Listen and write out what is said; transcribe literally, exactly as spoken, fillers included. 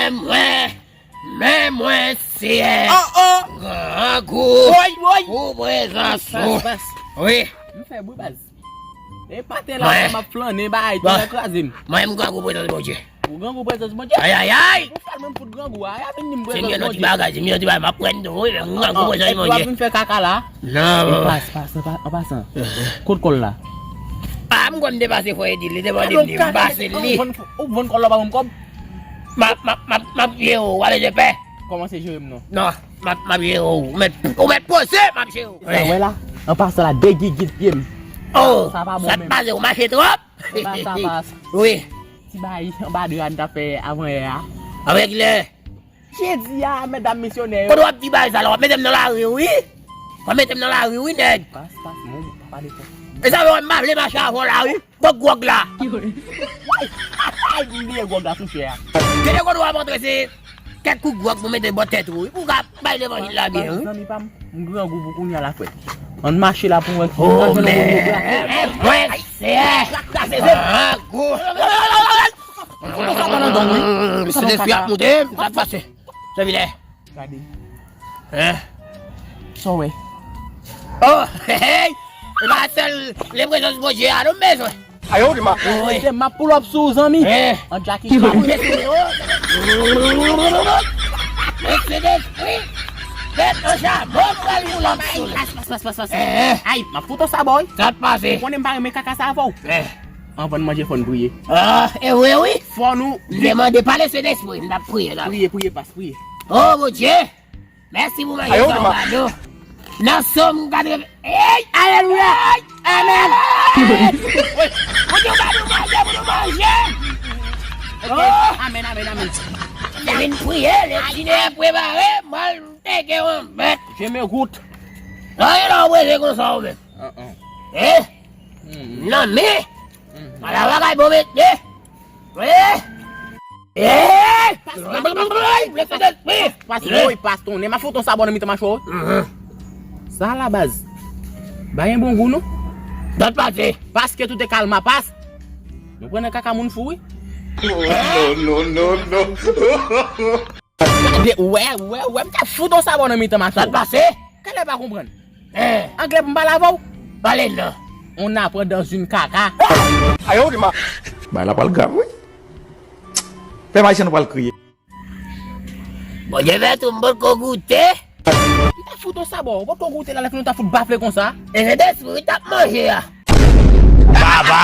Mwen, men mwen se Oh, oh! Grangou Woy, woy! Pou prezans ou. Pas, pas. Wi. M fè bri baz. E pa te la m ap flannen bagay, te nan kraze m. Mwen m grangou prezans Bondye. Ou grangou prezans Bondye? Ay, ay, ay! Ou fè l menm fout grangou a, a vin di m prezans Bondye. Ti bagay, ti bagay, m ap pran tou, wi, m grangou prezans Bondye. Epi w ap vin fè kaka la? Non. E pas, pas, an pa- an pasan. Kot kòl la? A, m konn depase fò Edi, li te mande m li, m pase li. Ou vann kòl la pa ban m kòb? M ap, m ap, m ap, m ap jere w, w ale de pè. Kòmanse jere m non. Non, m ap, m ap jere w. Ou mèt, ou mèt poze, m ap jere w. Sa wè la? An pasan la, degigit pye m. Oh, sa pa bon menm. Sa t pase, ou mache twòp? An pasan, an pasan. Wi. Ti bay anba de a n t ap fè avan yè a. Avèk lè. Jedi a, medam misyonè yo. Kote w ap di bagay sa la, w ap mete m nan lari, wi. W ap mete m nan lari, wi, nèg. Pas, pas, non, pa pale fò. E sa fè m pa vle mache avè w la, wi. Gwòg, gwòg la. Ay, m bliye gwòg la sou chè a. Gade kote w ap antre, se kèk kou gwòg pou mete bò tèt ou, wi. Pou w ka bay levanjil la byen, wi. Zanmi pa m, m grangou pou kounye a la, frè. Ann mache la pou m wè ki jan nou moun yo bra. Mwen, se grangou. Sentespri ap moute, sa t pase. Sa vilè. Gade. Hein? Sa w wè? Oh, hey, hey! E pa sèl le prezans Bondye a nou bezwen. Ayo, di ma. Wi. M ap pull up sou ou, zanmi. Eh. An Jackie Chan. Mesye Despri, tèt an chabon, pral pull up sou li. Pas, pas, pas, pas, pas. Eh, eh. Ay, m ap fout on sa, boy. Sa t pase? Ou konnen m pa renmen kaka sa avè w. Eh. Anvan n manje, fò n priye. Ah, e vre, wi. Fò nou demande, pale Sentespri, n ap priye la. Priye, priye, pas, priye. Oh, Bondye. Mèsi pou manje sa w ba nou. Nan Sòm katrevennde, ey, alelouya! Amèn! Bondye ba nou manje pou nou manje! Oh! Amèn, amèn, amèn. Se vin priye, le dinè prepare, m al teke yon bèt. Je m'écoute. Nan yon lè w prese konsa ou menm. Eh? Nan men! Ala bagay bon mete! Wi! Ey! Pas, pas, pas, woy, pas, tonnen, m ap fout on sa bò nan mitan mache w. Sa la baz. Ba gen bon gou non. Dat pase. Paske tout e kalma pas. Nou pran nan kaka moun fou wi. Non, non, non, non. Gade, wè, wè, wè, m t ap fout on sa bò nan mitan mache w. Dat pase. Kèlè pa konprann? Eh. Anglè pou m pale avè w? Pale non. On apprend dans une kaka. Ayo, di ma. Bagay la pral grav, wi. Pèp ayisyen nou pral kriye. Bondye fè tou, m potko goute. M ta fout on sa bò, ou potko goute la, lè fini ou ta fout bafle konsa. E se Sentespri wi t ap manje a. Baba.